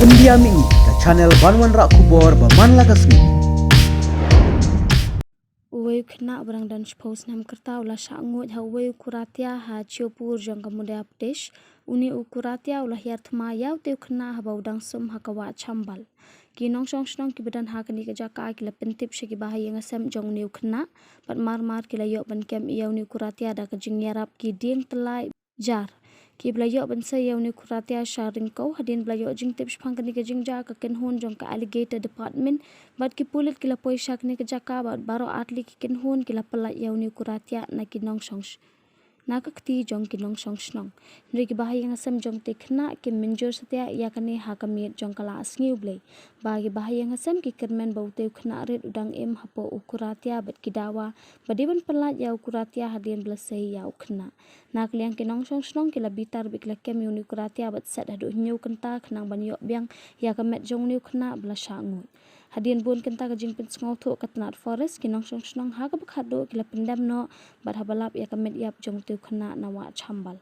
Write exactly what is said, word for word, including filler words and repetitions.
India Mini, ka channel ban wanrah khubor ba man la ka sngi. Uwei u khynnah ba dang don shiphew snem ka rta u la shah nguid ha uwei u kuratia ha Chiopur jong ka Madhya Pradesh. Une u kuratia u la hiar thma ïa utei u khynnah haba u dang sum ha ka wah Chambal. Ki nongshong shnong kiba don ha kane ka jaka ki la pyntip sha ki bahaïing hasem jong une u khynnah bad mar mar ki la ïoh ban kem ïa une u kuratia da ka jingïarap ki dieng tyllai jar. Kiba la ïoh ban sei ïa une u kuratia sha ryngkew hadien ba la ïoh jingtip shaphang kane ka jingjia ka kynhun jong ka Alligator Department bad ki pulit ki la poi sha kane ka jaka bad baroh artylli ki kynhun ki la pyllait ïa une u kuratia na ki nongshong sh- na ka kti jong ki nongshong shnong. Hynrei ki bahaïing hasem jong utei u khynnah kim mynjur satia ïa kane ha ka miet jong ka la sngi U Blei. Ba ki bahaïing hasem ki kyrmen ba utei u khynnah rit u dang im hapoh u kuratia bad ki dawa ba dei ban pyllait ïa u kuratia hadien ba la sei ïa u khynnah. Na ka liang ki nongshong shnong ki la bitar bad ki la kem ïa une u kuratia bad set haduh hynñiew kynta khnang ban ïoh biang ïa ka met jong une u khynnah ba la shah nguid. Hadien bun kynta ka jingpynsngewthuh ka tnat forest, ki nongshong shnong ha kaba khatduh ki la pyndem noh bad haba lap ïa ka met ïap jong utei u khynnah na wah Chambal.